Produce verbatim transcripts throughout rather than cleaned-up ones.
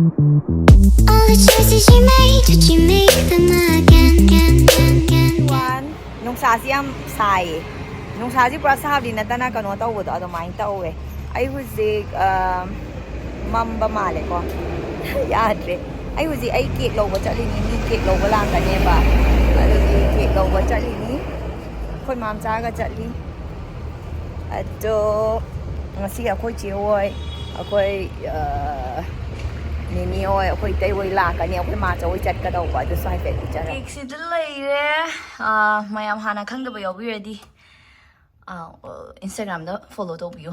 All the choices you made, did you make them again, again, again, again? One, ꯅꯨꯡꯁꯥꯁꯤ ꯌꯥꯝ ꯁꯥꯏꯌꯦ꯫ ꯅꯨꯡꯁꯥꯁꯤ ꯄꯨꯔꯥ ꯁꯥꯕꯗꯤ ꯅꯠꯇꯅ ꯀꯩꯅꯣ ꯇꯧꯕꯗꯣ ꯑꯗꯨꯃꯥꯏꯅ ꯇꯧꯋꯦ꯫ ꯑꯩ ꯍꯧꯖꯤꯛ ꯑ, ꯃꯝꯕ ꯃꯥꯜꯂꯦꯀꯣ꯫ ꯌꯥꯗ꯭ꯔꯦ꯫ ꯑꯩ ꯍꯧꯖꯤꯛ ꯑꯩ ꯀꯦꯛ ꯂꯧꯕ ꯆꯠꯂꯤꯅꯤ꯫ ꯃꯤ ꯀꯦꯛ ꯂꯧꯕ ꯂꯥꯛꯀꯅꯦꯕ꯫ ꯑꯗꯨꯒꯤ ꯀꯦꯛ ꯂꯧꯕ ꯆꯠꯂꯤꯅꯤ꯫ ꯑꯩꯈꯣꯏ ꯃꯥꯝꯆꯥꯒ ꯆꯠꯂꯤ꯫ ꯑꯗꯣ ꯉꯁꯤ ꯑꯩꯈꯣꯏ ꯆꯦ ꯍꯣꯏ, ꯑꯩꯈꯣꯏ ꯑ, ꯅꯤꯅꯤ ꯍꯣꯏ, ꯑꯩꯈꯣꯏ ꯏꯇꯩ ꯍꯣꯏ ꯂꯥꯛꯀꯅꯤ꯫ ꯑꯩꯈꯣꯏ ꯃꯥꯆꯧ ꯍꯣꯏ ꯆꯠꯀꯗꯧꯕ꯫ ꯑꯗꯨꯁꯨ ꯍꯥꯏꯐꯦꯠ ꯎꯠꯆꯔꯛꯀꯦ꯫ ꯀꯦꯛꯁꯤꯗ ꯂꯩꯔꯦ꯫ ꯑ, ꯃꯌꯥꯝ ꯍꯥꯟꯅ ꯈꯪꯗꯕ ꯌꯥꯎꯕꯤꯔꯗꯤ ꯑ, Instagram-ꯗ follow ꯇꯧꯕꯤꯌꯨ꯫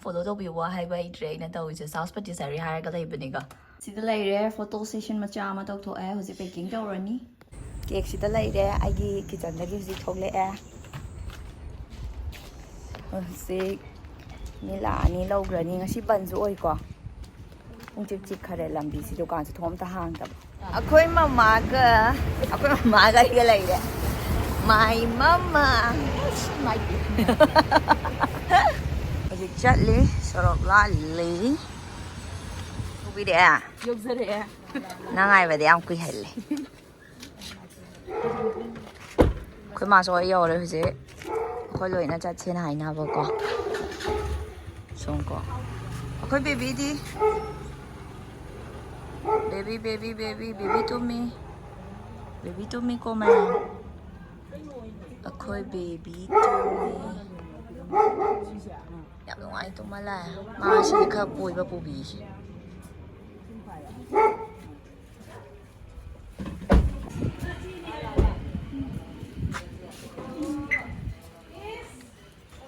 Follow ꯇꯧꯕꯤꯌꯨ꯫ ꯋꯥ ꯍꯥꯏꯕ ꯍꯩꯇ꯭ꯔꯦ ꯑꯩꯅ ꯇꯧꯔꯤꯁꯦ꯫ Sas Patisserie ꯍꯥꯏꯔꯒ ꯂꯩꯕꯅꯤꯀꯣ꯫ ꯁꯤꯗ ꯂꯩꯔꯦ꯫ Photo session ꯃꯆꯥ ꯑꯃ ꯇꯧꯊꯣꯛꯑꯦ꯫ ꯍꯧꯖꯤꯛ packing ꯇꯧꯔꯅꯤ꯫ ꯀꯦꯛꯁꯤꯗ ꯂꯩꯔꯦ꯫ ꯑꯩꯒꯤ kitchen-ꯗꯒꯤ ꯍꯧꯖꯤꯛ ꯊꯣꯛꯂꯛꯑꯦ꯫ ꯍꯧꯖꯤꯛ ꯃꯤ ꯂꯥꯛꯑꯅꯤ, ꯂꯧꯈ꯭ꯔꯅꯤ꯫ ꯉꯁꯤ ꯕꯟꯁꯨ ꯑꯣꯏꯀꯣ꯫ ꯄꯨꯡ ꯆꯤꯛ ꯆꯤꯛꯈꯔꯦ ꯂꯝꯕꯤꯁꯤ, ꯗꯨꯀꯥꯟꯁꯨ ꯊꯣꯡ ꯑꯝꯇ ꯍꯥꯡꯗꯕ꯫ ꯑꯩꯈꯣꯏ ꯃꯃꯥꯒ, ꯑꯩꯈꯣꯏ ꯃꯃꯥꯒ ꯑꯩꯒ ꯂꯩꯔꯦ꯫ My mama. ꯍꯧꯖꯤꯛ ꯆꯠꯂꯤ, ꯁꯣꯔꯣꯛ ꯂꯥꯜꯂꯤ꯫ ꯎꯕꯤꯔꯛꯑꯦ? ꯌꯧꯖꯔꯛꯑꯦ꯫ ꯅꯪ ꯉꯥꯏꯕꯗ ꯌꯥꯝ ꯀꯨꯏꯍꯜꯂꯦ꯫ ꯑꯩꯈꯣꯏ ꯃꯥꯁꯨ ꯍꯣꯏ ꯌꯧꯔꯦ ꯍꯧꯖꯤꯛ꯫ ꯑꯩꯈꯣꯏ ꯂꯣꯏꯅ ꯆꯠꯁꯦꯅ ꯍꯥꯏꯅꯕꯀꯣ꯫ ꯁꯣꯝꯀꯣ꯫ ꯑꯩꯈꯣꯏ baby-ꯗꯤ? Baby, baby, baby, baby ꯇꯨꯝꯃꯤ꯫ Baby ꯇꯨꯝꯃꯤ ꯀꯣ ꯃꯌꯥꯝ꯫ ꯑꯩꯈꯣꯏ baby ꯇꯨꯝꯃꯤ꯫ ꯌꯥꯝ ꯅꯨꯡꯉꯥꯏ ꯇꯨꯝꯃ ꯂꯥꯛꯑꯦ꯫ ꯃꯥ ꯉꯁꯤꯗꯤ ꯈꯔ ꯀꯣꯏꯕ ꯄꯨꯕꯤꯒꯦ꯫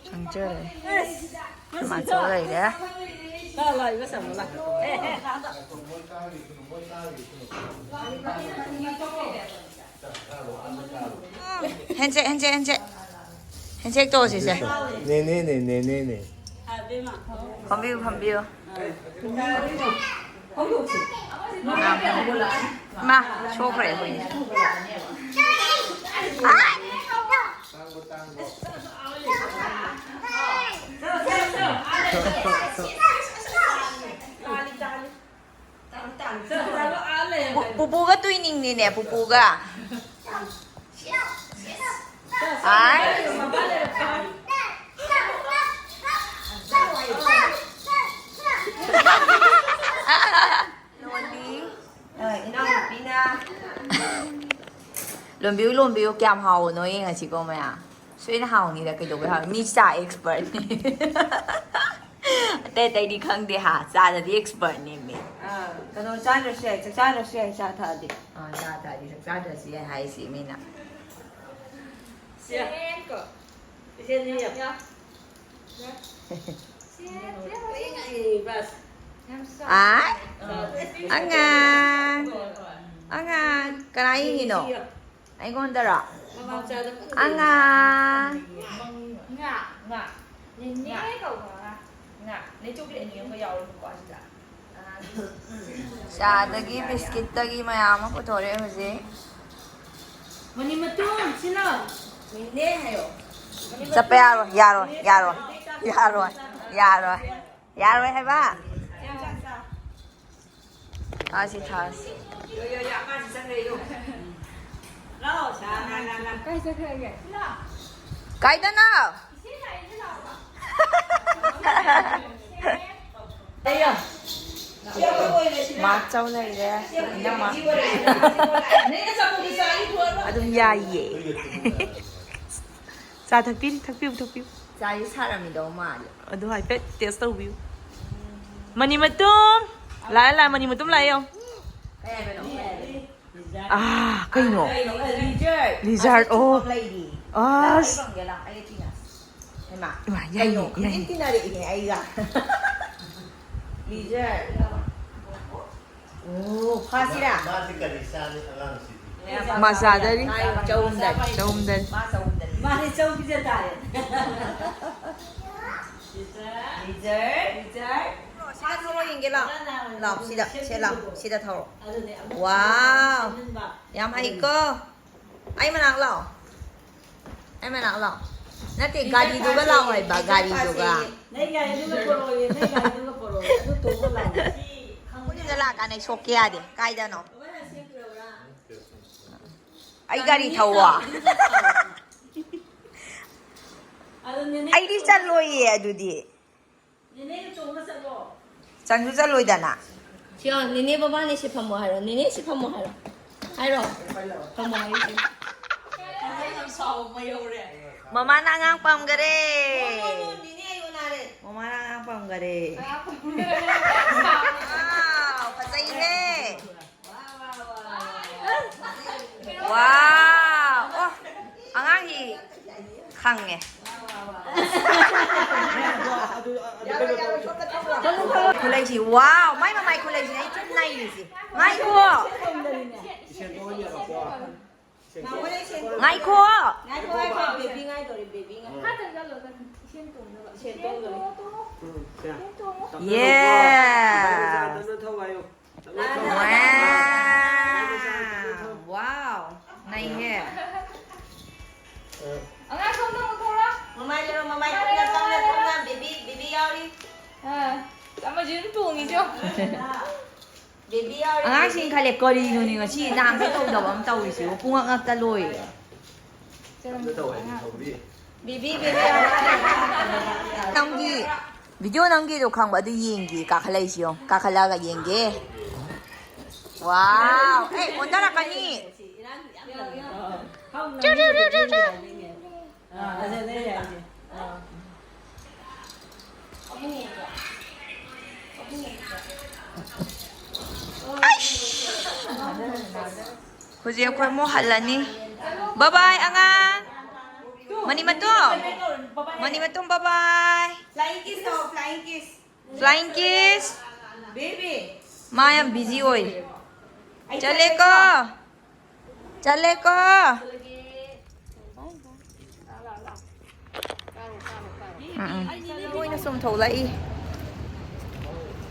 ꯆꯪꯖꯔꯦ꯫ ꯃꯥꯆꯧ ꯂꯩꯔꯦ꯫ Handshake, handshake, handshake. Handshake ꯇꯧꯔꯁꯤꯁꯦ꯫ ꯅꯦꯅꯦꯅꯦ, ꯅꯦꯅꯦꯅꯦ꯫ ꯐꯝꯕꯤꯌꯨ, ꯐꯝꯕꯤꯌꯨ꯫ ꯃꯥ ꯁꯣꯛꯈ꯭ꯔꯦ ꯑꯩꯈꯣꯏꯒꯤ꯫ ꯄꯨ- ꯄꯨꯄꯨꯒ ꯇꯨꯏꯅꯤꯡꯅꯤꯅꯦ, ꯄꯨꯄꯨꯒ꯫ ꯑꯥꯏ꯫ ꯂꯣꯟꯕꯤ꯫ ꯑ, ꯏꯅꯥꯎꯅꯨꯄꯤꯅ꯫ ꯂꯣꯟꯕꯤꯌꯨ, ꯂꯣꯟꯕꯤꯌꯨ, ꯀꯌꯥꯝ ꯍꯥꯎꯕꯅꯣ ꯌꯦꯡꯉꯁꯤꯀꯣ ꯃꯌꯥꯝ꯫ ꯁꯣꯏꯅ ꯍꯥꯎꯅꯤꯗ, ꯀꯩꯗꯧꯕꯩ ꯍꯥꯎ-, ꯃꯤ ꯆꯥ ꯑꯦꯛꯁꯄꯔꯠꯅꯤ꯫ ꯑꯇꯩ ꯑꯇꯩꯗꯤ ꯈꯪꯗꯦ ꯍꯥ, ꯆꯥꯗꯗꯤ ꯑꯦꯛꯁꯄꯔꯠꯅꯦ ꯃꯤ꯫ ꯑꯥ, ꯀꯩꯅꯣ ꯆꯥꯗ꯭ꯔꯁꯨ ꯌꯥꯏ, ꯆꯥꯛ ꯆꯥꯗ꯭ꯔꯁꯨ ꯌꯥꯏ, ꯆꯥ ꯊꯛꯑꯗꯤ꯫ ꯑꯥ, ꯆꯥ ꯊꯛꯑꯗꯤ ꯆꯥꯛ ꯆꯥꯗ꯭ꯔꯁꯨ ꯌꯥꯏ ꯍꯥꯏꯁꯤ ꯃꯤꯅ꯫ ꯁꯦ, ꯀꯣ꯫ ꯏꯆꯦꯅꯤ ꯌꯥ꯫ ꯁꯦ, ꯁꯦ, ꯁꯦ꯫ ꯑꯥꯏ? ꯑꯉꯥꯡ꯫ ꯑꯉꯥꯡ꯫ ꯀꯅꯥ ꯌꯦꯡꯉꯤꯅꯣ? ꯑꯩꯉꯣꯟꯗꯔꯣ? ꯑꯉꯥꯡ꯫ ꯉꯥ꯫ ꯉꯥ꯫ ꯅꯦꯅꯦ ꯀꯧꯕ ꯑꯉꯥꯡ꯫ ꯉꯥ꯫ ꯅꯦ ꯆꯣꯀ꯭ꯂꯦꯠ ꯑꯅꯤ ꯑꯃꯒ ꯌꯥꯎꯔꯤꯕꯀꯣ ꯑꯁꯤꯗ꯫ ꯆꯥꯗꯒꯤ ꯕꯤꯁꯀꯤꯠꯇꯒꯤ ꯃꯌꯥꯝ ꯑꯃ ꯄꯨꯊꯣꯔꯛꯑꯦ ꯍꯧꯖꯤꯛ꯫ ꯃꯅꯤ ꯃꯇꯨꯝ, ꯁꯤ ꯂꯥꯎ꯫ ꯅꯦꯅꯦ ꯍꯥꯏꯌꯣ꯫ ꯆꯠꯄ ꯌꯥꯔꯣꯏ, ꯌꯥꯔꯣꯏ, ꯌꯥꯔꯣꯏ, ꯌꯥꯔꯣꯏ, ꯌꯥꯔꯣꯏ, ꯌꯥꯔꯣꯏ ꯍꯥꯏꯕ꯫ ꯊꯥꯁꯤ, ꯊꯥꯁꯤ꯫ ꯌꯣ, ꯌꯣ, ꯌꯣ, ꯑꯉꯥꯡꯁꯤ ꯆꯪꯈ꯭ꯔꯦ, ꯌꯣ꯫ ꯂꯥꯎ, ꯁꯥ, ꯂꯥ, ꯂꯥ, ꯂꯥ꯫ ꯀꯥꯏ ꯆꯠꯈ꯭ꯔꯒꯦ? ꯀꯥꯏꯗꯅꯣ? ꯏꯆꯦ ꯂꯥꯛꯑꯦ, ꯏꯆꯦ ꯂꯥꯛꯑꯣ꯫ ꯂꯩꯌꯣ꯫ ꯃꯥ ꯆꯧ ꯂꯩꯔꯦ, ꯏꯅꯝꯃ꯫ ꯑꯗꯨꯝ ꯌꯥꯏꯌꯦ꯫ ꯆꯥ ꯊꯛꯄꯤꯔꯤ, ꯊꯛꯄꯤꯌꯨ, ꯊꯛꯄꯤꯌꯨ꯫ ꯆꯥꯁꯤ ꯁꯥꯔꯝꯃꯤꯗꯧ ꯃꯥꯜꯂꯦ꯫ ꯑꯗꯨ ꯍꯥꯏꯐꯦꯠ ꯇꯦꯁ ꯇꯧꯕꯤꯌꯨ꯫ ꯃꯅꯤ ꯃꯇꯨꯝ! ꯂꯥꯛꯑꯦ, ꯂꯥꯛꯑꯦ, ꯃꯅꯤ ꯃꯇꯨꯝ ꯂꯥꯛꯑꯦ ꯌꯦꯡꯉꯣ꯫ ꯀꯩ ꯍꯥꯏꯕꯅꯣ? ꯑꯥ, ꯀꯩꯅꯣ? ꯀꯩꯅꯣ? ꯑꯦ, lizard. Lizard, ꯑꯁꯤ ꯑꯣ꯫ ꯆꯨꯝꯕ ꯑꯃ ꯂꯩꯔꯤ꯫ ꯑꯁ꯫ ꯂꯥꯛꯑꯣ, ꯑꯩ ꯐꯪꯒꯦ, ꯂꯥꯛꯑꯣ, ꯑꯩꯒ ꯇꯤꯟꯅꯁꯤ꯫ ꯍꯩꯃꯥ, ꯏꯃꯥ, ꯀꯩꯅꯣ? ꯌꯥꯏꯅꯦ, ꯌꯥꯏꯅꯦ꯫ ꯈꯨꯖꯤꯟ ꯇꯤꯟꯅꯔꯛꯏꯅꯦ ꯑꯩꯒ꯫ Lizard. ꯑꯣ, ꯐꯥꯁꯤꯔꯥ? ꯃꯥꯁꯤ ꯀꯔꯤ ꯆꯥꯅꯤ ꯑꯉꯥꯡꯁꯤꯗꯤ? ꯃꯥ ꯆꯥꯗꯔꯤ꯫ ꯆꯍꯨꯝꯗꯅꯤ꯫ ꯆꯍꯨꯝꯗꯅꯤ꯫ ꯃꯥ ꯆꯍꯨꯝꯗꯅꯤ꯫ ꯃꯥꯗꯤ ꯆꯧ ꯄꯤꯖ ꯇꯥꯔꯦ꯫ Lizard. Lizard. ꯁꯤꯗ ꯊꯧꯔꯣ ꯌꯦꯡꯒꯦ ꯂꯥꯎ꯫ ꯂꯥꯎ, ꯁꯤꯗ, ꯁꯤ ꯂꯥꯎ, ꯁꯤꯗ ꯊꯧꯔꯣ꯫ ꯑꯗꯨꯅꯦ, ꯑꯃꯨꯛ ꯋꯥꯎ꯫ ꯁꯦꯝꯖꯤꯟꯕ꯫ ꯌꯥꯝ ꯍꯩꯀꯣ꯫ ꯑꯩ ꯃꯅꯥꯛ ꯂꯥꯎ꯫ ꯑꯩ ꯃꯅꯥꯛ ꯂꯥꯎ꯫ ꯅꯠꯇꯦ, ꯒꯥꯔꯤꯗꯨꯒ ꯂꯥꯎ ꯍꯥꯏꯕ, ꯒꯥꯔꯤꯗꯨꯒ꯫ ꯅꯪ ꯒꯥꯔꯤꯗꯨꯒ ꯄꯣꯔꯛꯑꯣꯌꯦ, ꯅꯪ ꯒꯥꯔꯤꯗꯨꯒ ꯄꯣꯔꯛꯑꯣꯌꯦ, ꯑꯗꯨ ꯇꯣꯡꯉ ꯂꯥꯛꯑꯣ꯫ ꯂꯥꯛꯀꯥꯟꯗ ꯑꯩ ꯁꯣꯛꯀꯦ ꯌꯥꯗꯦ꯫ ꯀꯥꯏꯗꯅꯣ? ꯑꯩ ꯒꯥꯔꯤ ꯊꯧꯋꯣ? ꯑꯗꯨ ꯅꯦꯅꯦ ꯑꯩꯗꯤ ꯆꯠꯂꯣꯏꯌꯦ ꯑꯗꯨꯗꯤ꯫ ꯅꯦꯅꯦ ꯇꯣꯡꯉ ꯆꯠꯂꯣ꯫ ꯆꯪꯁꯨ ꯆꯠꯂꯣꯏꯗꯅ꯫ ꯁꯤ ꯌꯦꯡꯉꯣ, ꯅꯦꯅꯦ ꯕꯕꯥꯅꯦ ꯁꯤ ꯐꯝꯃꯣ ꯍꯥꯏꯔꯣ꯫ ꯅꯦꯅꯦ ꯁꯤ ꯐꯝꯃꯣ ꯍꯥꯏꯔꯣ꯫ ꯍꯥꯏꯔꯣ꯫ ꯐꯝꯃꯣ ꯍꯥꯏꯔꯣ꯫ ꯃꯃꯥꯅ ꯑꯉꯥꯡ ꯄꯝꯈꯔꯦ꯫ ꯅꯦꯅꯦ ꯑꯩ ꯑꯣꯟꯅꯔꯦ꯫ ꯃꯃꯥꯅ ꯑꯉꯥꯡ ꯄꯝꯈꯔꯦ꯫ ꯋꯥꯎ, ꯐꯖꯩꯍꯦ꯫ ꯋꯥꯎ! ꯑꯣ, ꯑꯉꯥꯡꯒꯤ ꯈꯪꯉꯦ꯫ ꯈꯨꯂꯩꯁꯤ, ꯋꯥꯎ! ꯃꯥꯏ ꯃꯃꯥꯏ ꯈꯨꯂꯩꯁꯤꯅꯦ ꯑꯩ ꯊꯤꯅ ꯅꯩꯔꯤꯁꯦ꯫ ꯉꯥꯏꯈꯣ! ꯉꯥꯏꯈꯣ! ꯉꯥꯏꯈꯣ, ꯉꯥꯏꯈꯣ, ꯕꯦꯕꯤ ꯉꯥꯏꯗꯧꯔꯤ, ꯕꯦꯕꯤ ꯉꯥꯏ꯫ ꯌꯦꯁ! ꯋꯥꯎ! ꯋꯥꯎ! ꯅꯩꯍꯦ꯫ ꯑꯉꯥꯡ ꯁꯣꯝꯗ ꯑꯃꯨꯛ ꯊꯣꯛꯂꯛꯑꯣ꯫ ꯃꯃꯥꯏ ꯂꯩꯔꯣ, ꯃꯃꯥꯏ ꯇꯞꯅ, ꯇꯞꯅ, ꯇꯞꯅ, ꯕꯦꯕꯤ, ꯕꯦꯕꯤ ꯌꯥꯎꯔꯤ꯫ ꯑꯥ, ꯑꯃꯁꯨ ꯑꯗꯨꯝ ꯇꯣꯡꯉꯤꯁꯦ ꯌꯦꯡꯉꯣ꯫ ꯕꯦꯕꯤ ꯌꯥꯎꯔꯤ, ꯑꯉꯥꯡꯁꯤꯡ ꯕꯦꯕꯤ꯫ ꯈꯜꯂꯦ ꯀꯔꯤꯅꯣꯅꯦ ꯉꯁꯤ ꯅꯍꯥꯟꯈꯩ ꯇꯧꯗꯕ ꯑꯃ ꯇꯧꯔꯤꯁꯤꯕꯨ ꯄꯨꯡꯉꯛ ꯉꯛꯇ ꯂꯣꯏꯔꯦ꯫ ꯇꯞꯅ ꯇꯧ ꯍꯥꯏꯗꯤ ꯊꯧꯕꯤ꯫ ꯕꯦꯕꯤ, ꯕꯦꯕꯤ ꯌꯥꯎꯔꯤ꯫ ꯅꯪꯒꯤ ꯚꯤꯗꯤꯑꯣ ꯅꯪꯒꯤꯗꯣ ꯈꯪꯕ ꯑꯗꯨ ꯌꯦꯡꯒꯦ ꯀꯥꯈꯠꯂꯛꯏꯁꯤ ꯌꯦꯡꯉꯣ ꯀꯥꯈꯠꯂꯛꯑꯒ ꯌꯦꯡꯒꯦ꯫ ꯋꯥꯎ! ꯑꯦ, ꯑꯣꯟꯊꯔꯛꯀꯅꯤ꯫ ꯆꯨ, ꯆꯨ, ꯆꯨ, ꯆꯨ꯫ ꯑꯩꯁ! ꯍꯧꯖꯤꯛ ꯑꯩꯈꯣꯏ ꯑꯃꯨꯛ ꯍꯜꯂꯅꯤ꯫ ꯕꯕꯥꯏ ꯑꯉꯥꯡ꯫ ꯃꯅꯤꯃꯇꯣꯝ꯫ ꯃꯅꯤꯃꯇꯣꯝ ꯕꯕꯥꯏ꯫ Flying kiss ꯇꯧ, flying kiss꯫ Flying kiss꯫ Baby꯫ ꯃꯥ ꯌꯥꯝ busy ꯑꯣꯏ꯫ ꯑꯩ ꯆꯠꯂꯦꯀꯣ꯫ ꯆꯠꯂꯦꯀꯣ꯫ ꯆꯠꯂꯦꯀꯣ꯫ ꯎꯝ, ꯎꯝ꯫ ꯑꯩ ꯅꯦꯅꯦ ꯂꯣꯏꯅ ꯁꯨꯝ ꯊꯣꯛꯂꯛꯏ꯫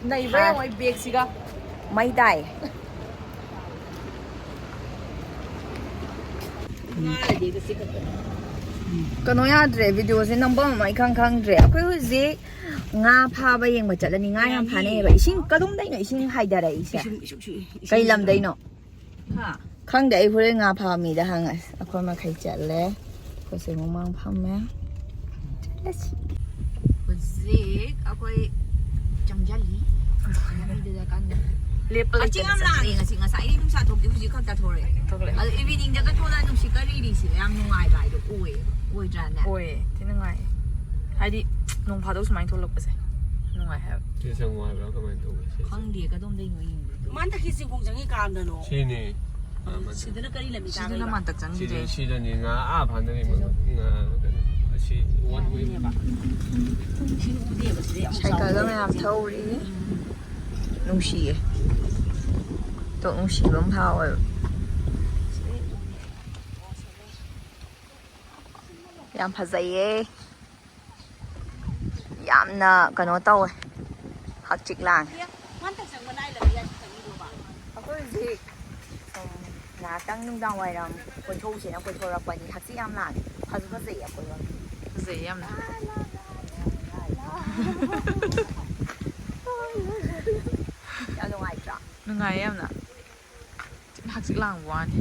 ꯅꯩꯕ꯭ꯔꯥ ꯍꯥ꯫ ꯌꯦꯡꯉꯣ ꯑꯩ bag ꯁꯤꯒ꯫ ꯃꯩ ꯇꯥꯏ꯫ ꯀꯩꯅꯣ ꯌꯥꯗ꯭ꯔꯦ, video ꯁꯦ ꯅꯝꯕꯝ ꯑꯃ ꯏꯈꯪ ꯈꯪꯗ꯭ꯔꯦ꯫ ꯑꯩꯈꯣꯏ ꯍꯧꯖꯤꯛ ꯉꯥ ꯐꯥꯕ ꯌꯦꯡꯕ ꯆꯠꯂꯅꯤ꯫ ꯉꯥ ꯌꯥꯝ ꯐꯥꯅꯩꯌꯦꯕ꯫ ꯏꯁꯤꯡ ꯀꯗꯣꯝꯗꯩꯅꯣ ꯏꯁꯤꯡ ꯍꯥꯏꯗꯔꯛꯏꯁꯦ? ꯏꯁꯤꯡ, ꯏꯁꯤꯡ, ꯏꯁꯤꯡ, ꯏꯁꯤꯡ ꯀꯩ ꯂꯝꯗꯩꯅꯣ? ꯍꯥ? ꯈꯪꯗꯦ꯫ ꯑꯩ ꯍꯣꯔꯦꯟ ꯉꯥ ꯐꯥꯕ ꯃꯤꯗ ꯍꯪꯉꯁꯤ꯫ ꯑꯩꯈꯣꯏ ꯃꯈꯩ ꯆꯠꯂꯦ꯫ ꯑꯩꯈꯣꯏꯁꯦ ꯃꯃꯥꯡ ꯐꯝꯃꯦ꯫ ꯆꯠꯂꯁꯤ꯫ ꯍꯧꯖꯤꯛ ꯑꯩꯈꯣꯏ ꯆꯪꯖꯜꯂꯤ꯫ ꯂꯝꯕꯤꯗꯨꯗ ꯀꯟꯅ꯫ ꯂꯦꯞꯄ ꯂꯩꯇꯅ ꯍꯛꯆꯤꯡ ꯌꯥꯝ ꯂꯥꯡꯉꯦ ꯉꯁꯤ꯫ ꯉꯁꯥꯏꯗꯤ ꯅꯨꯡꯁꯥ ꯊꯣꯛꯇꯦ, ꯍꯧꯖꯤꯛ ꯈꯛꯇ ꯊꯣꯛꯂꯛꯑꯦ꯫ ꯊꯣꯛꯂꯛꯑꯦ꯫ ꯑꯗꯣ ꯏꯚꯤꯅꯤꯡꯗꯒ ꯊꯣꯛꯂꯛꯑ ꯅꯨꯡꯁꯤꯠꯀ ꯂꯤꯔꯤꯁꯦ ꯌꯥꯝ ꯅꯨꯡꯉꯥꯏꯕ ꯍꯥꯏꯗꯣ ꯑꯣꯏꯌꯦꯕ꯫ ꯑꯣꯏꯗ꯭ꯔꯥꯅꯦ? ꯑꯣꯏꯌꯦ꯫ ꯊꯤ ꯅꯨꯡꯉꯥꯏꯌꯦ꯫ ꯍꯥꯏꯗꯤ ꯅꯣꯡ ꯐꯥꯗꯣꯛ ꯁꯨꯃꯥꯏꯅ ꯊꯣꯛꯂꯛꯄꯁꯦ ꯅꯨꯡꯉꯥꯏ ꯍꯥꯏꯕ꯫ ꯁꯤ ꯆꯪꯉꯣ ꯍꯥꯏꯕ꯭ꯔꯥ ꯀꯃꯥꯏꯅ ꯇꯧꯕ? ꯁꯤ ꯈꯪꯗꯦ, ꯀꯗꯣꯝꯗꯩꯅꯣ ꯌꯦꯡꯕꯗꯣ꯫ ꯃꯥꯟ ꯇꯈꯤ ꯁꯤꯕꯨꯡ ꯆꯪꯉꯤ ꯀꯥꯟꯗꯅꯣ꯫ ꯁꯤꯅꯤ꯫ ꯁꯤꯗꯅ ꯀꯔꯤ ꯂꯝꯕꯤ ꯁꯤꯗꯅ ꯇꯥꯕꯩꯅꯣ? ꯃꯥꯟꯇꯛ ꯆꯪꯈꯤꯗ꯭ꯔꯦ꯫ ꯁꯤꯗꯤ ꯁꯤꯗꯅꯤ ꯉꯥ ꯑꯥ ꯐꯥꯅꯔꯤ ꯃ-, ꯉꯥ ꯀꯩꯅꯣ, ꯑꯁꯤ one way꯫ ꯁꯤ ꯎꯗꯦꯕ, ꯁꯤꯗꯤ ꯌꯥꯝ ꯁꯥꯏꯀꯜꯒ ꯆꯥꯎꯋꯦ꯫ ꯃꯌꯥꯝ ꯊꯧꯔꯤ꯫ ꯅꯨꯡꯁꯤꯌꯦ꯫ ꯇꯣꯛ ꯅꯨꯡꯁꯤꯕ ꯑꯃ ꯐꯥꯎꯋꯦꯕ꯫ ꯌꯥꯝ ꯐꯖꯩꯌꯦ꯫ ꯌꯥꯝꯅ ꯀꯩꯅꯣ ꯇꯧꯋꯦ꯫ ꯍꯛꯆꯤꯛ ꯂꯥꯡꯉꯦ꯫ ꯑꯩꯈꯣꯏ ꯍꯧꯖꯤꯛ ꯁꯨꯝ ꯉꯥꯏꯍꯥꯛꯇꯪ ꯅꯨꯡꯗꯥꯡ ꯋꯥꯏꯔꯝ ꯀꯣꯏꯊꯣꯛꯎꯁꯦꯅ ꯀꯣꯏꯊꯣꯔꯛꯄꯅꯤ꯫ ꯍꯛꯆꯤꯛ ꯌꯥꯝ ꯂꯥꯡꯉꯦ꯫ ꯐꯁꯨ ꯐꯖꯩꯌꯦ ꯑꯩꯈꯣꯏ ꯂꯝ꯫ ꯐꯖꯩꯌꯦ ꯌꯥꯝꯅ꯫ ꯌꯥꯝ ꯅꯨꯡꯉꯥꯏꯇ꯭ꯔꯥ? ꯅꯨꯡꯉꯥꯏꯌꯦ ꯌꯥꯝꯅ꯫ ꯍꯛꯆꯤꯛ ꯂꯥꯡꯕ ꯋꯥꯅꯤ꯫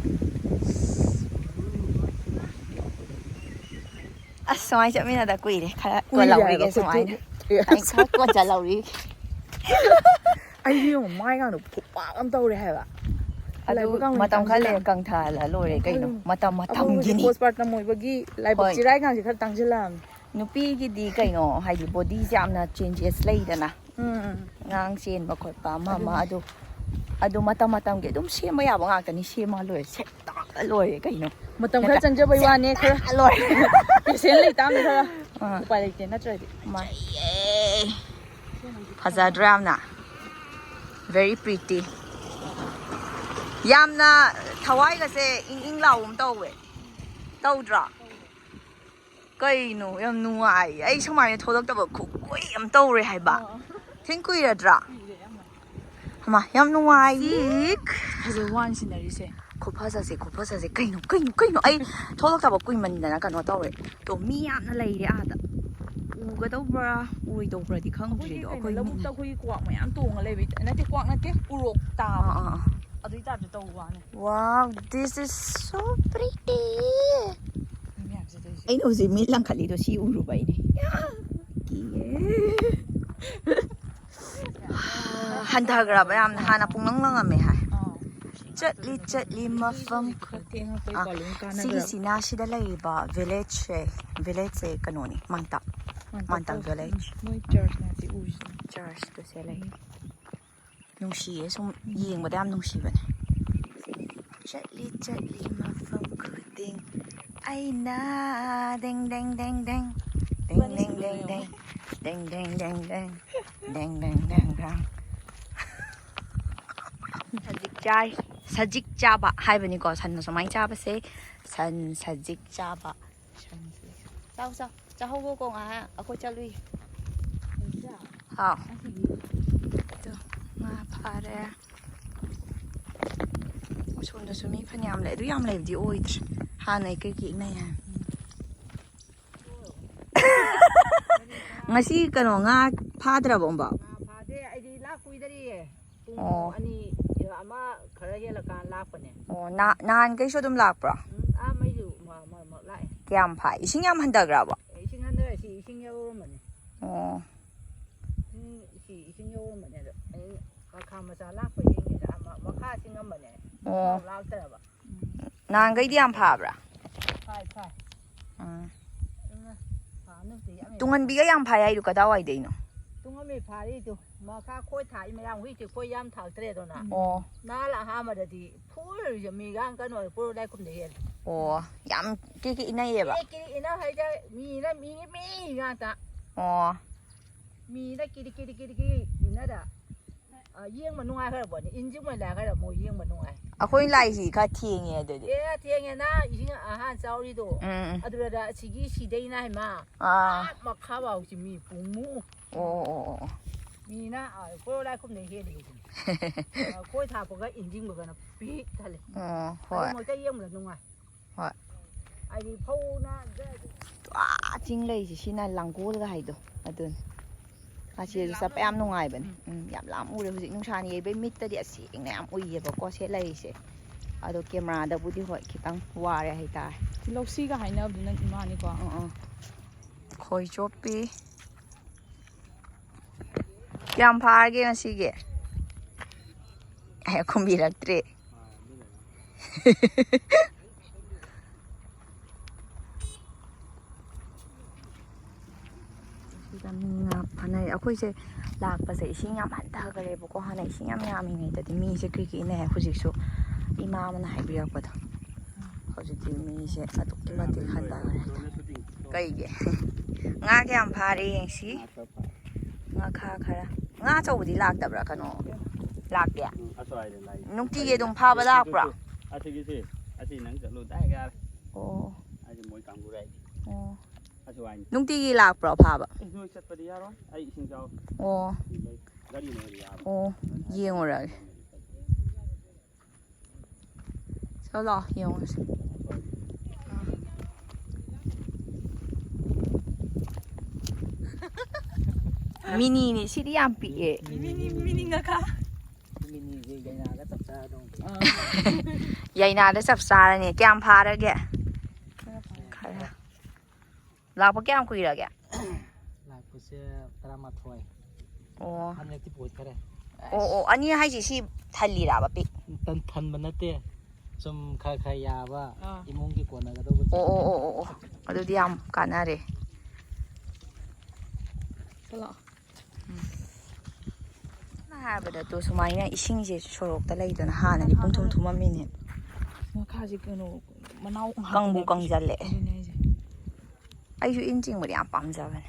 ꯑꯁ, ꯁꯨꯃꯥꯏꯅ ꯆꯠꯃꯤꯟꯅꯗ ꯀꯨꯏꯔꯦ꯫ ꯈꯔ ꯀꯨꯏꯔꯦ ꯍꯥꯏꯕ, ꯀꯣꯜꯍꯧꯔꯤꯒꯦ ꯁꯨꯃꯥꯏꯅ꯫ ꯑꯩ ꯈꯔ ꯀꯣꯟ ꯆꯠꯍꯧꯔꯤꯒꯦ꯫ ꯑꯩꯗꯤ ꯌꯦꯡꯉꯣ, ꯃꯥꯏꯒꯥꯡꯗꯣ ꯈꯨꯄꯥꯛ ꯑꯃ ꯇꯧꯔꯦ ꯍꯥꯏꯕ꯫ ꯑꯗꯨ ꯂꯥꯏꯕꯛ ꯀꯥꯡꯗ ꯃꯇꯝ ꯈꯔ ꯆꯪꯁꯤꯜꯂꯛ-꯫ ꯂꯩꯔ ꯀꯪꯊꯍꯜꯂ ꯂꯣꯏꯔꯦ ꯀꯩꯅꯣ꯫ ꯀꯪꯊꯍꯜꯂꯨ꯫ ꯃꯇꯝ ꯑꯩꯈꯣꯏ ꯍꯧꯖꯤꯛ ꯃꯇꯝꯒꯤꯅꯤ꯫ Postpartum ꯑꯣꯏꯕꯒꯤ ꯂꯥꯏꯕꯛ ꯍꯣꯏ꯫ ꯆꯤꯔꯥꯏꯒꯥꯡꯁꯦ ꯈꯔ ꯇꯥꯡꯁꯤꯜꯂꯛꯑꯕꯅꯤ꯫ ꯅꯨꯄꯤꯒꯤꯗꯤ ꯀꯩꯅꯣ ꯍꯥꯏꯗꯤ bodyꯁꯦ ꯌꯥꯝꯅ changes ꯂꯩꯗꯅ꯫ ꯎꯝ, ꯎꯝ, ꯎꯝ꯫ ꯑꯉꯥꯡ ꯆꯦꯟꯕ ꯈꯣꯠꯄ ꯑꯃ ꯑꯃ ꯑꯗꯨꯅꯤ꯫ ꯑꯗꯨ, ꯑꯗꯨ ꯃꯇꯝ ꯃꯇꯝꯒꯤ ꯑꯗꯨꯝ ꯁꯦꯝꯕ ꯌꯥꯕ ꯉꯥꯛꯇꯅꯤ꯫ ꯁꯦꯝꯃ ꯂꯣꯏꯔꯦ꯫ ꯁꯦꯝ ꯇꯥꯔ ꯂꯣꯏꯔꯦ ꯀꯩꯅꯣ꯫ ꯃꯇꯝ ꯈꯔ ꯅꯠꯇ꯭ꯔꯥ? ꯆꯪꯖꯕꯩ ꯁꯦꯝ ꯋꯥꯅꯦ, ꯈꯔ ꯇꯥꯔ ꯂꯣꯏꯔꯦ꯫ Patient ꯂꯩꯇꯥꯕꯅꯤ ꯈꯔ꯫ ꯑꯥ꯫ ꯎꯄꯥꯏ ꯂꯩꯇꯦ ꯅꯠꯇ꯭ꯔꯗꯤ꯫ ꯃꯥ-꯫ ꯐꯖꯩꯌꯦ꯫ ꯐꯖꯗ꯭ꯔꯥ ꯌꯥꯝꯅ? Very pretty꯫ ꯌꯥꯝꯅ ꯊꯋꯥꯏꯒꯁꯦ ꯏꯪ ꯏꯪ ꯂꯥꯎꯕ ꯑꯃ ꯇꯧꯋꯦ꯫ ꯇꯧꯗ꯭ꯔꯣ? ꯀꯩꯅꯣ? ꯌꯥꯝ ꯅꯨꯡꯉꯥꯏ꯫ ꯑꯩ ꯁꯨꯃꯥꯏꯅ ꯊꯣꯛꯂꯛꯇꯕ ꯈꯨꯀꯨꯏ ꯑꯃ ꯇꯧꯔꯦ ꯍꯥꯏꯕ꯫ ꯑꯣ꯫ ꯊꯤꯟ ꯀꯨꯏꯔꯗ꯭ꯔꯥ? ꯀꯨꯏꯔꯦ ꯌꯥꯝꯅ꯫ ꯍꯩꯃꯥ, ꯌꯥꯝ ꯅꯨꯡꯉꯥꯏꯌꯦ꯫ ꯐꯖꯕ ꯋꯥꯅꯤ sceneryꯁꯦ꯫ ꯈꯨꯐꯖꯁꯦ, ꯈꯨꯐꯖꯁꯦ꯫ ꯀꯩꯅꯣ, ꯀꯩꯅꯣ, ꯀꯩꯅꯣ? ꯑꯩ ꯊꯣꯛꯂꯛꯇꯕ ꯀꯨꯏꯃꯟꯗꯅ ꯀꯩꯅꯣ ꯇꯧꯔꯦ꯫ ꯇꯣ, ꯃꯤ ꯌꯥꯝꯅ ꯂꯩꯔꯦ ꯑꯥꯗ꯫ ꯎꯝ, ꯎꯒꯗꯧꯕ꯭ꯔꯥ ꯎꯔꯣꯏꯗꯧꯕ꯭ꯔꯥꯗꯤ ꯈꯪꯗ꯭ꯔꯤꯗꯣ ꯑꯩꯈꯣꯏ ꯂꯧꯕꯨꯛꯇ ꯑꯩꯈꯣꯏ ꯀ꯭ꯋꯥꯛ ꯃꯌꯥꯝ ꯇꯣꯡꯉ ꯂꯩꯕ ꯅꯠꯇꯦ, ꯀ꯭ꯋꯥꯛ ꯅꯠꯇꯦ, ꯎꯔꯣꯛ ꯇꯥꯕ꯫ ꯑꯥ, ꯑꯥ, ꯑꯥ. ꯑꯗꯨꯏ ꯇꯥꯏꯞꯇ ꯇꯧꯕ ꯋꯥꯅꯦ꯫ Wow, this is so pretty. ꯃꯤ ꯃꯌꯥꯝꯁꯦ ꯇꯧꯔꯤꯁꯦ꯫ ꯑꯩꯅ ꯍꯧꯖꯤꯛ ꯃꯤꯠ ꯂꯪꯈꯠꯂꯤꯗꯣ ꯁꯤ ꯎꯔꯨꯕ ꯑꯩꯅꯦ꯫ ꯀꯤꯌꯦ꯫ ꯍꯟꯊꯈ꯭ꯔꯕ ꯌꯥꯝꯅ, ꯍꯥꯟꯅ ꯄꯨꯡꯂꯪ ꯂꯪꯉꯝꯃꯦ ꯍꯥꯏ꯫ ꯑꯥ꯫ ꯆꯠꯂꯤ ꯆꯠꯂꯤ ꯃꯐꯝ ꯈꯨ-, ꯊꯦꯡꯉꯛꯄꯩ ꯑꯥ, ꯀꯣꯂꯨꯡ ꯀꯥꯟꯅꯈ꯭ꯔꯕ꯫ ꯁꯤꯒꯤꯁꯤꯅ ꯁꯤꯗ ꯂꯩꯔꯤꯕ village ꯁꯦ, village ꯁꯦ ꯀꯩꯅꯣꯅꯤ, ꯃꯥꯡꯇꯥꯛ꯫ ꯃꯥꯡꯇꯥꯛ ꯃꯥꯡꯇꯥꯛ ꯇꯧ-, village꯫ ꯎꯝ, ꯃꯣꯏ church ꯃꯌꯥꯝꯁꯤ ꯎꯔꯤꯁꯤꯅꯦ꯫ Church ꯇꯨ ꯁꯦ ꯂꯩ꯫ ꯅꯨꯡꯁꯤꯌꯦ ꯁꯨꯝ ꯌꯦꯡꯕꯗ ꯌꯥꯝ ꯅꯨꯡꯁꯤꯕꯅꯦ꯫ ꯆꯠꯂꯤ ꯆꯠꯂꯤ ꯃꯐꯝ ꯈꯨꯗꯤꯡ ꯑꯩꯅ ꯗꯦꯡ ꯗꯦꯡ ꯗꯦꯡ ꯗꯦꯡ꯫ ꯗꯦꯡ ꯗꯦꯡ ꯗꯦꯡ ꯗꯦꯡ꯫ ꯗꯦꯡ ꯗꯦꯡ ꯗꯦꯡ ꯗꯦꯡ꯫ ꯗꯦꯡ ꯗꯦꯡ ꯗꯦꯡ ꯗꯦꯡ꯫ ꯁꯖꯤꯛ ꯆꯥꯏ꯫ ꯁꯖꯤꯛ ꯆꯥꯕ ꯍꯥꯏꯕꯅꯤꯀꯣ ꯁꯟꯅ ꯁꯨꯃꯥꯏꯅ ꯆꯥꯕꯁꯦ꯫ ꯁꯟ ꯁꯖꯤꯛ ꯆꯥꯕ꯫ ꯆꯥꯎ, ꯆꯥꯎ꯫ ꯆꯥꯍꯧꯒꯣꯀꯣ ꯉꯥꯏꯍꯥꯛ꯫ ꯑꯩꯈꯣꯏ ꯆꯠꯂꯨꯏ꯫ ꯍꯥꯎ꯫ ꯑꯗꯣ ꯉꯥ ꯐꯥꯔꯦ꯫ ꯑꯁꯣꯝꯗꯁꯨ ꯃꯤ ꯐꯅꯌꯥꯝ ꯂꯩ꯫ ꯑꯗꯨ ꯌꯥꯝ ꯂꯩꯕꯗꯤ ꯑꯣꯏꯗ꯭ꯔꯦ꯫ ꯍꯥꯟꯅꯩ ꯀꯩ ꯀꯩ ꯏꯟꯅꯩ ꯍꯥꯏ꯫ ꯉꯁꯤ ꯀꯩꯅꯣ ꯉꯥ ꯐꯥꯗ꯭ꯔꯕꯣ ꯑꯝꯕꯣ? ꯉꯥ ꯐꯥꯗꯦ꯫ ꯑꯩꯗꯤ ꯂꯥꯛ ꯀꯨꯏꯗꯔꯤꯌꯦ꯫ ꯄꯨꯡ ꯑꯣ꯫ ꯑꯅꯤ, ꯑꯃ ꯈꯔ ꯍꯦꯜꯂꯀꯥꯟ ꯂꯥꯛꯄꯅꯦ꯫ ꯑꯣ, ꯅ-, ꯅꯍꯥꯟꯈꯩꯁꯨ ꯑꯗꯨꯝ ꯂꯥꯛꯄ꯭ꯔꯣ? ꯎꯝ, ꯑꯥ ꯃꯩꯁꯨ ꯃ-, ꯃ-, ꯃ-, ꯂꯥꯛꯑꯦ꯫ ꯀꯌꯥꯝ ꯐꯥꯏ? ꯏꯁꯤꯡ ꯌꯥꯝ ꯍꯟꯊꯈ꯭ꯔꯕꯣ? ꯑꯦ, ꯏꯁꯤꯡ ꯍꯟꯊꯔꯦ꯫ ꯁꯤ ꯏꯁꯤꯡ ꯌꯧꯔꯝꯕꯅꯦ꯫ ꯑꯣ꯫ ꯏꯁꯤꯡ, ꯁꯤ ꯏꯁꯤꯡ ꯌꯧꯔꯝꯕꯅꯦ꯫ ꯑꯗꯣ ꯑꯩ ꯃꯈꯥ ꯃꯆꯥ ꯂꯥꯛꯄ ꯌꯦꯡꯒꯦꯅ ꯑꯃ ꯃꯈꯥ ꯆꯤꯡꯉꯝꯕꯅꯦ꯫ ꯑꯣ꯫ ꯑꯃꯨꯛ ꯂꯥꯛꯇ꯭ꯔꯕ꯫ ꯅꯍꯥꯟꯈꯩꯗꯤ ꯌꯥꯝ ꯐꯥꯕ꯭ꯔꯥ? ꯐꯥꯏ, ꯐꯥꯏ꯫ ꯎꯝ꯫ ꯑꯗꯨꯅ ꯐꯥꯅꯕꯗꯤ ꯌꯥꯝ ꯌꯥꯝ ꯇꯨꯡꯍꯟꯕꯤꯒ ꯌꯥꯝ ꯐꯥꯏ ꯍꯥꯏꯗꯣ ꯀꯗꯥꯏꯋꯥꯏꯗꯩꯅꯣ? ꯇꯨꯡꯍꯟꯕꯤ ꯐꯥꯔꯤꯗꯣ ꯃꯈꯥ ꯈꯣꯏ ꯊꯥꯛꯏ ꯃꯌꯥꯝ ꯍꯧꯖꯤꯛꯇꯤ ꯈꯣꯏ ꯌꯥꯝ ꯊꯥꯛꯇ꯭ꯔꯦꯗꯅ꯫ ꯑꯣ꯫ ꯅꯍꯥꯟ ꯑꯍꯥꯟꯕꯗꯗꯤ ꯐꯨꯜ ꯃꯤꯒ ꯀꯩꯅꯣ ꯄꯣꯔꯣ ꯂꯥꯏꯈꯨꯝꯗ ꯍꯦꯜꯂꯦ꯫ ꯑꯣ, ꯌꯥꯝ ꯀꯤꯀꯤ ꯏꯅꯩꯌꯦꯕ꯫ ꯑꯦ, ꯀꯤꯔꯤ ꯏꯅ ꯍꯥꯏꯗ ꯃꯤꯅ ꯃꯤ, ꯃꯤ ꯉꯥꯛꯇ꯫ ꯑꯣ꯫ ꯃꯤꯅ ꯀꯤꯔꯤ ꯀꯤꯔꯤ ꯀꯤꯔꯤ ꯀꯤꯔꯤ ꯏꯅꯗ꯫ ꯑ, ꯌꯦꯡꯕ ꯅꯨꯡꯉꯥꯏꯈ꯭ꯔ ꯄꯣꯠꯅꯤ꯫ ꯏꯟꯖꯤꯟ ꯑꯣꯏꯅ ꯂꯥꯛꯈ꯭ꯔ ꯃꯣꯏ ꯌꯦꯡꯕ ꯅꯨꯡꯉꯥꯏ꯫ ꯑꯩꯈꯣꯏ ꯂꯥꯛꯏꯁꯤ ꯈꯔ ꯊꯦꯡꯉꯦ ꯑꯗꯨꯗꯤ꯫ ꯑꯦ, ꯊꯦꯡꯉꯦ꯫ ꯅ ꯏꯁꯤꯡ ꯑꯍꯥꯟ ꯆꯥꯎꯔꯤꯗꯣ꯫ ꯎꯝ, ꯎꯝ꯫ ꯑꯗꯨꯗ ꯑꯁꯤꯒꯤ ꯁꯤꯗꯩꯅ ꯍꯥꯏꯃ꯫ ꯑꯥ꯫ ꯑꯥ ꯃꯈꯥ ꯐꯥꯎꯁꯤ ꯃꯤ ꯄꯨꯡꯃꯨ꯫ ꯑꯣ, ꯑꯣ, ꯑꯣ, ꯑꯣ꯫ ꯃꯤꯅ, ꯑ, ꯀꯣꯔꯣ ꯂꯥꯏꯈꯨꯝꯗꯩ ꯍꯦꯜꯂꯤ ꯁꯤꯅꯤ꯫ ꯑ, ꯈꯣꯏ ꯊꯥꯛꯄꯒ ꯏꯟꯖꯤꯟꯕꯒꯅ ꯄꯤꯛ ꯊꯜꯂꯦ꯫ ꯑꯣ, ꯍꯣꯏ꯫ ꯑꯗꯨ ꯃꯣꯏꯇ ꯌꯦꯡꯕꯗ ꯅꯨꯡꯉꯥꯏ꯫ ꯍꯣꯏ꯫ ꯍꯥꯏꯗꯤ ꯐꯧꯅ ꯑꯥ, ꯆꯤꯡ ꯂꯩꯁꯦ, ꯁꯤꯅ ꯂꯥꯡꯒꯣꯜꯒ ꯍꯥꯏꯗꯣ ꯑꯗꯨꯅꯤ꯫ ꯑꯁꯤꯁꯨ ꯆꯠꯄ ꯌꯥꯝ ꯅꯨꯡꯉꯥꯏꯕꯅꯦ꯫ ꯎꯝ, ꯌꯥꯝ ꯂꯥꯞꯅ ꯎꯔꯦ꯫ ꯍꯧꯖꯤꯛ ꯅꯨꯡꯁꯥꯅ ꯌꯩꯕꯩ ꯃꯤꯠꯇꯗꯤ ꯑꯁꯦꯡꯅ ꯌꯥꯝ ꯎꯏꯌꯦꯕꯀꯣ ꯁꯤ ꯂꯩꯁꯦ꯫ ꯑꯗꯣ ꯀꯦꯃꯦꯔꯥꯗꯕꯨꯗꯤ ꯍꯣꯏ ꯈꯤꯇꯪ ꯋꯥꯔꯦ ꯍꯥꯏꯇꯥꯔꯦ꯫ ꯂꯧꯁꯤꯒ ꯍꯥꯏꯅꯕꯗꯨ ꯅꯪ ꯏꯃꯥꯅꯤꯀꯣ꯫ ꯑꯥ, ꯑꯥ꯫ ꯈꯣꯏ ꯆꯣꯞꯄꯤ꯫ ꯀꯌꯥꯝ ꯐꯥꯔꯒꯦ ꯉꯁꯤꯒꯤ? ꯑꯦ, ꯈꯨꯝꯕꯤꯔꯛꯇ꯭ꯔꯦ꯫ ꯁꯤꯗ ꯃꯤ ꯉꯥ ꯐꯥꯅꯔꯤ꯫ ꯑꯩꯈꯣꯏꯁꯦ ꯂꯥꯛꯄꯁꯦ ꯏꯁꯤꯡ ꯌꯥꯝ ꯍꯟꯊꯈꯔꯦꯕꯀꯣ꯫ ꯍꯥꯟꯅ ꯏꯁꯤꯡ ꯌꯥꯝ ꯌꯥꯝꯃꯤꯉꯩꯗꯗꯤ ꯃꯤꯁꯦ ꯀ꯭ꯔꯤ ꯀ꯭ꯔꯤ ꯏꯟꯅꯩ꯫ ꯍꯧꯖꯤꯛꯁꯨ ꯏꯃꯥ ꯑꯃꯅ ꯍꯥꯏꯕꯤꯔꯛꯄꯗꯣ꯫ ꯍꯧꯖꯤꯛꯇꯤ ꯃꯤꯁꯦ ꯑꯗꯨꯛꯀꯤ ꯃꯇꯤꯛ ꯍꯟꯊꯈ꯭ꯔꯦ꯫ ꯀꯩꯒꯤ? ꯉꯥ ꯀꯌꯥꯝ ꯐꯥꯔꯦ ꯌꯦꯡꯁꯤ꯫ ꯉꯥ ꯈꯔ ꯐꯥꯔꯦ꯫ ꯉꯥꯈꯥ ꯈꯔ꯫ ꯉꯥ ꯑꯆꯧꯕꯗꯤ ꯂꯥꯛꯇꯕ꯭ꯔꯥ? ꯀꯩꯅꯣ, ꯂꯥꯛꯇꯦ? ꯎꯝ, ꯑꯁ꯭ꯋꯥꯏꯗ ꯂꯥꯛꯏ꯫ ꯅꯨꯡꯇꯤꯒꯤ ꯑꯗꯨꯝ ꯐꯥꯕ ꯂꯥꯛꯄ꯭ꯔꯣ? ꯑꯁꯤꯒꯤꯁꯤ, ꯑꯁꯤ ꯅꯪ ꯆꯠꯂꯨ ꯗꯥꯏꯔꯦꯛ ꯌꯥꯔꯦ꯫ ꯑꯣ꯫ ꯑꯁꯤ ꯃꯣꯏ ꯀꯥꯡꯕꯨ ꯂꯥꯛꯏ꯫ ꯑꯣ꯫ ꯑꯁꯤ ꯋꯥꯏꯅꯤ꯫ ꯅꯨꯡꯇꯤꯒꯤ ꯂꯥꯛꯄ꯭ꯔꯣ ꯐꯥꯕ? ꯑꯦ, ꯅꯣꯏ ꯆꯠꯄꯗꯤ ꯌꯥꯔꯣꯏ꯫ ꯑꯩ ꯏꯁꯤꯡ ꯆꯥꯎ꯫ ꯑꯣ꯫ ꯁꯤ ꯂꯩ꯫ ꯒꯥꯔꯤ ꯅꯣꯏꯗꯤ ꯌꯥꯔꯣꯏ꯫ ꯑꯣ, ꯌꯦꯡꯉꯨꯔꯒꯦ꯫ ꯆꯠꯂꯣ, ꯌꯦꯡꯉꯨꯔꯁꯤ꯫ ꯃꯤꯅꯤꯅꯦ, ꯁꯤꯗꯤ ꯌꯥꯝ ꯄꯤꯛꯑꯦ꯫ ꯃꯤꯅꯤ, ꯃꯤꯅꯤ ꯉꯥꯈꯥ꯫ ꯃꯤꯅꯤꯁꯦ ꯌꯥꯏꯅꯥꯗ ꯆꯞ ꯆꯥꯔꯗꯧꯅꯤ꯫ ꯌꯥꯏꯅꯥꯗ ꯆꯞ ꯆꯥꯔꯅꯤ꯫ ꯀꯌꯥꯝ ꯐꯥꯔꯒꯦ? ꯈꯔ ꯐꯥꯔꯦ꯫ ꯈꯔ꯫ ꯂꯥꯛꯄ ꯀꯌꯥꯝ ꯀꯨꯏꯔꯒꯦ? ꯂꯥꯛꯄꯁꯦ ꯇꯔꯥꯃꯥꯊꯣꯏ꯫ ꯑꯣ꯫ ꯑꯅꯤꯔꯛꯇꯤ ꯄꯨꯈꯠꯈꯔꯦ꯫ ꯑꯣ, ꯑꯣ, ꯑꯅꯤ ꯍꯥꯏꯁꯦ ꯁꯤ ꯊꯜꯂꯤꯔꯕ ꯄꯤꯛ? ꯇꯟ-, ꯊꯟꯕ ꯅꯠꯇꯦ꯫ ꯁꯨꯝ ꯈꯔ ꯈꯔ ꯌꯥꯕ, ꯑꯥ꯫ ꯏꯃꯨꯡꯒꯤ ꯀꯣꯟꯅꯒꯗꯧꯕ ꯑꯣ, ꯑꯣ, ꯆꯥꯡ꯫ ꯑꯣ, ꯑꯣ, ꯑꯣ꯫ ꯑꯗꯨꯗꯤ ꯌꯥꯝ ꯀꯥꯟꯅꯔꯦ꯫ ꯆꯠꯂꯣ꯫ ꯁꯝꯅ ꯍꯥꯏꯔꯕꯗ ꯇꯨ ꯁꯨꯃꯥꯏꯅ ꯏꯁꯤꯡꯁꯦ ꯁꯣꯔꯣꯛꯇ ꯂꯩꯗꯅ ꯍꯥꯟꯅꯗꯤ ꯄꯨꯡꯊꯨꯝ ꯊꯨꯝꯃꯝꯃꯤꯅꯦ꯫ ꯉꯥꯈꯥꯁꯦ ꯀꯩꯅꯣ, ꯃꯅꯥꯎ ꯉꯥꯛꯇꯅꯦ꯫ ꯀꯪꯕꯨ ꯀꯪꯖꯜꯂꯛꯑꯦ꯫ ꯑꯗꯨꯅꯦ ꯍꯥꯏꯁꯦ꯫ ꯑꯩꯁꯨ ꯏꯟ ꯆꯤꯡꯕꯗꯤ ꯌꯥꯝ ꯄꯥꯝꯖꯕꯅꯦ꯫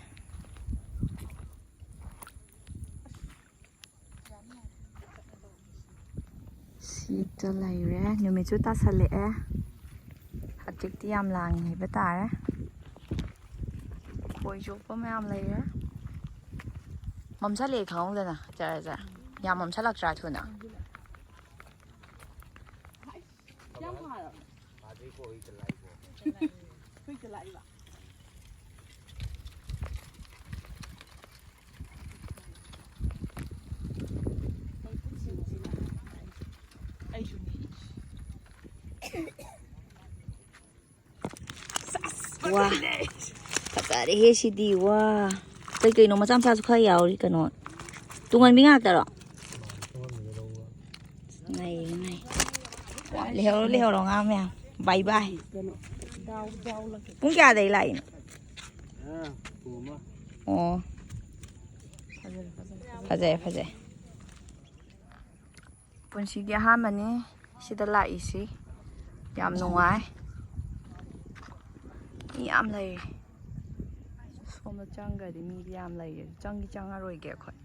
ꯁꯤꯗ ꯂꯩꯔꯦ꯫ ꯅꯨꯃꯤꯠꯁꯨ ꯇꯥꯁꯜꯂꯛꯑꯦ꯫ ꯍꯧꯖꯤꯛꯇꯤ ꯌꯥꯝ ꯂꯥꯡꯉꯤ ꯍꯥꯏꯕ ꯇꯥꯔꯦ꯫ ꯈꯣꯏ ꯆꯣꯞꯄ ꯃꯌꯥꯝ ꯂꯩꯔꯦ꯫ ꯃꯝꯁꯜꯂꯛꯑꯦ ꯈꯪꯍꯧꯗꯅ꯫ ꯖꯔ ꯖꯔ꯫ ꯌꯥꯝ ꯃꯝꯁꯜꯂꯛꯇ꯭ꯔꯥ ꯊꯨꯅ? ꯀꯌꯥꯝ ꯐꯥꯔꯕ? ꯍꯨꯏꯇ ꯂꯥꯛꯏꯕ꯫ ꯍꯨꯏꯇ ꯂꯥꯛꯏꯕ꯫ ꯋꯥ, ꯐꯖꯔꯦꯍꯦ ꯁꯤꯗꯤ꯫ ꯋꯥ, ꯀꯩ ꯀꯩꯅꯣ ꯃꯆꯥ ꯃꯆꯥꯁꯨ ꯈꯔ ꯌꯥꯎꯔꯤ꯫ ꯀꯩꯅꯣ, ꯇꯨꯡꯍꯟꯕꯤ ꯉꯥꯛꯇꯔꯣ? ꯅꯩ, ꯅꯩ꯫ ꯂꯩꯍꯧꯔꯣ, ꯂꯩꯍꯧꯔꯣ, ꯉꯥ ꯃꯌꯥꯝ꯫ ꯕꯥꯏ ꯕꯥꯏ꯫ ꯄꯨꯡ ꯀꯌꯥꯗꯩ ꯂꯥꯛꯏꯅꯣ? ꯑꯣ꯫ ꯐꯖꯩ, ꯐꯖꯩ꯫ ꯄꯨꯟꯁꯤꯒꯤ ꯑꯍꯥꯟꯕꯅꯤ ꯁꯤꯗ ꯂꯥꯛꯏꯁꯤ꯫ ꯌꯥꯝ ꯅꯨꯡꯉꯥꯏ꯫ ꯃꯤ ꯌꯥꯝ ꯂꯩꯔꯦ꯫ ꯁꯣꯝꯗ ꯆꯪꯈ꯭ꯔꯗꯤ ꯃꯤꯗꯤ ꯌꯥꯝ ꯂꯩꯔꯦ꯫ ꯆꯪꯗꯤ ꯆꯪꯉꯔꯣꯏꯒꯦ ꯑꯩꯈꯣꯏ꯫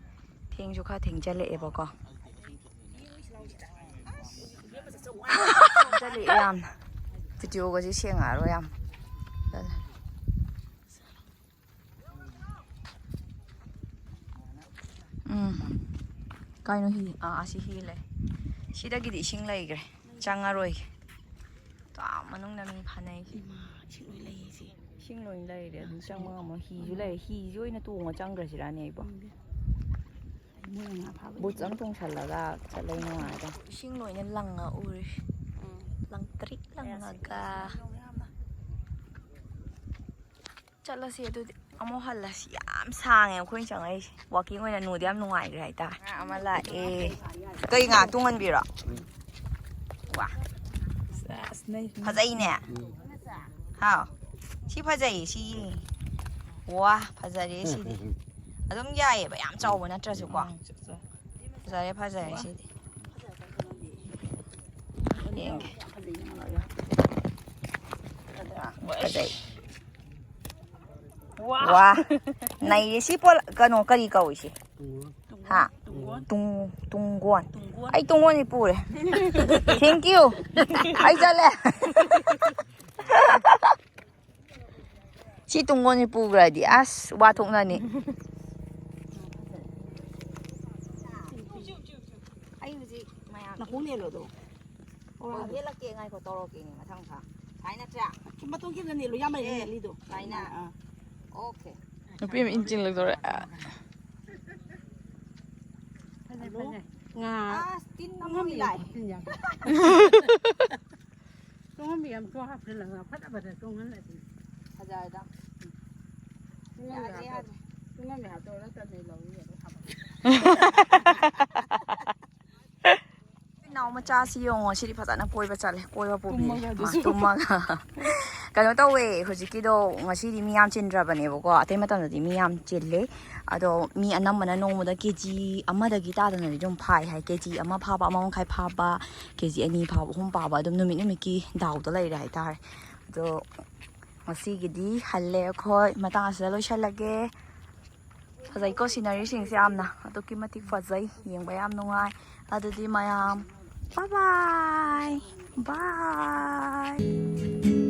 ꯊꯦꯡꯁꯨ ꯈꯔ ꯊꯦꯡꯖꯜꯂꯛꯑꯦꯕꯀꯣ꯫ ꯊꯦꯡꯖꯜꯂꯛꯑꯦ ꯌꯥꯝꯅ꯫ ꯚꯤꯗꯤꯑꯣꯒꯁꯦ ꯁꯦꯡꯉꯛꯑꯔꯣꯏ ꯌꯥꯝ꯫ ꯎꯝ꯫ ꯀꯥꯏꯅꯣ ꯍꯤ? ꯑꯥ, ꯑꯁꯤ ꯍꯤ ꯂꯩ꯫ ꯁꯤꯗꯒꯤꯗꯤ ꯏꯁꯤꯡ ꯂꯩꯈ꯭ꯔꯦ꯫ ꯆꯪꯉꯔꯣꯏꯒꯦ꯫ ꯇꯥ ꯃꯅꯨꯡꯗ ꯃꯤ ꯐꯥꯅꯩ꯫ ꯏꯃꯥ, ꯏꯁꯤꯡ ꯂꯣꯏ ꯂꯩꯌꯦ ꯁꯤ꯫ ꯏꯁꯤꯡ ꯂꯣꯏ ꯂꯩꯔꯦ꯫ ꯑꯗꯨꯝ ꯆꯪꯕ ꯉꯝꯃꯣꯏ꯫ ꯍꯤꯁꯨ ꯂꯩꯔꯦ꯫ ꯍꯤꯁꯤ ꯑꯣꯏꯅ ꯇꯣꯡꯉ ꯆꯪꯈ꯭ꯔꯁꯤꯔꯥꯅꯦ ꯑꯩꯕꯣ? ꯈꯪꯗꯦ꯫ ꯃꯣꯏꯅ ꯉꯥ ꯐꯥꯕ ꯕꯨꯠꯁ ꯑꯃ ꯇꯣꯡꯁꯜꯂꯒ ꯆꯠꯂꯗꯤ ꯅꯨꯡꯉꯥꯏꯗꯧ꯫ ꯏꯁꯤꯡ ꯂꯣꯏꯅ ꯂꯪꯉ ꯎꯔꯦ꯫ ꯎꯝ꯫ ꯂꯪꯇ꯭ꯔꯤꯛ ꯂꯪꯉꯒ꯫ ꯆꯠꯂꯁꯤ ꯑꯗꯨꯗꯤ꯫ ꯑꯃꯨꯛ ꯍꯜꯂꯁꯤ꯫ ꯌꯥꯝ ꯁꯥꯡꯉꯦ ꯑꯩꯈꯣꯏꯅ ꯆꯪꯉꯛꯏꯁꯦ꯫ ꯋꯥꯀꯤꯡ ꯑꯣꯏꯅ꯫ ꯅꯨꯡꯗꯤ ꯌꯥꯝ ꯅꯨꯡꯉꯥꯏꯈ꯭ꯔꯦ ꯍꯥꯏꯇꯥꯔꯦ꯫ ꯉꯥ ꯑꯃ ꯂꯥꯛꯑꯦ꯫ ꯀꯩ ꯉꯥ? ꯇꯨꯡꯍꯟꯕꯤꯔꯣ? ꯋꯥ꯫ ꯁꯦꯁ, ꯅꯩ꯫ ꯐꯖꯩꯅꯦ꯫ ꯍꯥꯎ꯫ ꯁꯤ ꯐꯖꯩꯌꯦ, ꯁꯤ ꯌꯦꯡꯉꯤ꯫ ꯋꯥ, ꯐꯖꯔꯦ ꯁꯤꯗꯤ꯫ ꯑꯗꯨꯝ ꯌꯥꯏꯌꯦꯕ, ꯌꯥꯝ ꯆꯥꯎꯕ ꯅꯠꯇ꯭ꯔꯁꯨꯀꯣ꯫ ꯎꯝ, ꯆꯥꯎ, ꯆꯥꯎ꯫ ꯐꯖꯔꯦ, ꯐꯖꯔꯦ ꯁꯤꯗꯤ꯫ ꯌꯦꯡꯒꯦ꯫ ꯐꯖꯩ꯫ ꯋꯥ꯫ ꯋꯥ꯫ ꯅꯩꯔꯦ ꯁꯤ ꯄꯣꯂ-, ꯀꯩꯅꯣ, ꯀꯔꯤ ꯀꯧꯏ ꯁꯤ? ꯍꯥ? ꯇꯨꯡ-, ꯇꯨꯡꯒꯣꯟ꯫ ꯑꯩ ꯇꯨꯡꯒꯣꯟꯗꯤ ꯄꯨꯔꯦ꯫ Thank you꯫ ꯑꯩ ꯆꯠꯂꯦ꯫ ꯁꯤ ꯇꯨꯡꯒꯣꯟꯁꯤ ꯄꯨꯈ꯭ꯔꯗꯤ ꯑꯁ ꯋꯥ ꯊꯣꯛꯅꯅꯤ꯫ ꯑꯩ ꯍꯧꯖꯤꯛ ꯃꯌꯥꯝ ꯅꯈꯣꯡ ꯅꯦꯠꯂꯣ ꯑꯗꯣ꯫ ꯍꯣꯏ, ꯍꯣꯏ꯫ ꯌꯦꯠꯂꯛꯀꯦ, ꯉꯥꯏꯈꯣ, ꯇꯧꯔꯛꯀꯦꯅꯦ ꯃꯊꯪ ꯃꯊꯪ꯫ ꯁꯨꯃꯥꯏ ꯅꯠꯇ꯭ꯔꯥ? ꯃꯇꯣꯟ ꯈꯤꯇꯪ ꯅꯦꯠꯂꯣ, ꯌꯥꯝ ꯂꯩꯔꯦ ꯑꯦ, ꯅꯦꯠꯂꯤꯗꯣ꯫ ꯁꯨꯃꯥꯏꯅ꯫ ꯑꯥ꯫ ꯑꯣꯀꯦ꯫ ꯅꯨꯄꯤ ꯑꯃ ꯏꯟ ꯆꯤꯡꯂꯛꯇꯧꯔꯦ꯫ ꯑꯥ꯫ ꯐꯖꯩ, ꯍꯜꯂꯣ? ꯐꯖꯩ꯫ ꯉꯥ ꯑꯁ, ꯇꯤꯟ ꯑꯃ ꯇꯨꯡꯍꯟꯕꯤ ꯂꯥꯛꯑꯦ꯫ ꯍꯥꯞꯆꯤꯟ ꯌꯥꯕ꯫ ꯇꯨꯡꯍꯟꯕꯤ ꯑꯃꯁꯨ ꯍꯥꯞꯆꯤꯜꯂꯒ ꯐꯖ ꯐꯖ ꯇꯨꯡꯍꯜꯂꯁꯤ꯫ ꯐꯖꯔꯦꯗ꯫ ꯌꯥꯗ꯭ꯔꯦ, ꯌꯥꯗ꯭ꯔꯦ꯫ ꯏꯅꯥꯎ ꯃꯆꯥꯁꯤ ꯌꯦꯡꯉꯣ, ꯁꯤꯗꯤ ꯐꯖꯅ ꯀꯣꯏꯕ ꯆꯠꯂꯦ, ꯀꯣꯏꯕ ꯄꯨꯕꯤꯔꯦ꯫ ꯇꯨꯝꯃꯒ ꯑꯗꯨꯁꯨ꯫ ꯃꯥ ꯇꯨꯝꯃꯒ꯫ ꯀꯩꯅꯣ ꯇꯧꯋꯦ, ꯍꯧꯖꯤꯛꯀꯤꯗꯣ ꯉꯁꯤꯗꯤ ꯃꯤ ꯌꯥꯝ ꯆꯤꯟꯗ꯭ꯔꯕꯅꯦꯕꯀꯣ, ꯑꯇꯩ ꯃꯇꯝꯗꯗꯤ ꯃꯤ ꯌꯥꯝ ꯆꯤꯜꯂꯦ꯫ ꯑꯗꯣ ꯃꯤ ꯑꯅꯝꯕꯅ ꯅꯣꯡꯃꯗ ꯀꯦ ꯖꯤ ꯑꯃꯗꯒꯤ ꯇꯥꯗꯅꯗꯤ ꯑꯗꯨꯝ ꯐꯥꯏ ꯍꯥꯏ꯫ ꯀꯦ ꯖꯤ ꯑꯃ ꯐꯥꯕ, ꯑꯃ ꯃꯈꯥꯏ ꯐꯥꯕ, ꯀꯦ ꯖꯤ ꯑꯅꯤ ꯐꯥꯕ, ꯑꯍꯨꯝ ꯐꯥꯕ, ꯑꯗꯨꯝ ꯅꯨꯃꯤꯠ ꯅꯨꯃꯤꯠꯀꯤ ꯗꯥꯎꯗ ꯂꯩꯔꯦ ꯍꯥꯏꯇꯥꯔꯦ꯫ ꯑꯗꯣ ꯉꯁꯤꯒꯤꯗꯤ ꯍꯜꯂꯦ ꯑꯩꯈꯣꯏ꯫ ꯃꯇꯥꯡ ꯑꯁꯤꯗ ꯂꯣꯏꯁꯜꯂꯒꯦ꯫ ꯐꯖꯩꯀꯣ ꯁꯤꯅꯔꯤꯁꯤꯡꯁꯦ ꯌꯥꯝꯅ꯫ ꯑꯗꯨꯛꯀꯤ ꯃꯇꯤꯛ ꯐꯖꯩ꯫ ꯌꯦꯡꯕ ꯌꯥꯝ ꯅꯨꯡꯉꯥꯏ꯫ ꯑꯗꯨꯗꯤ ꯃꯌꯥꯝ, bye bye꯫ Bye꯫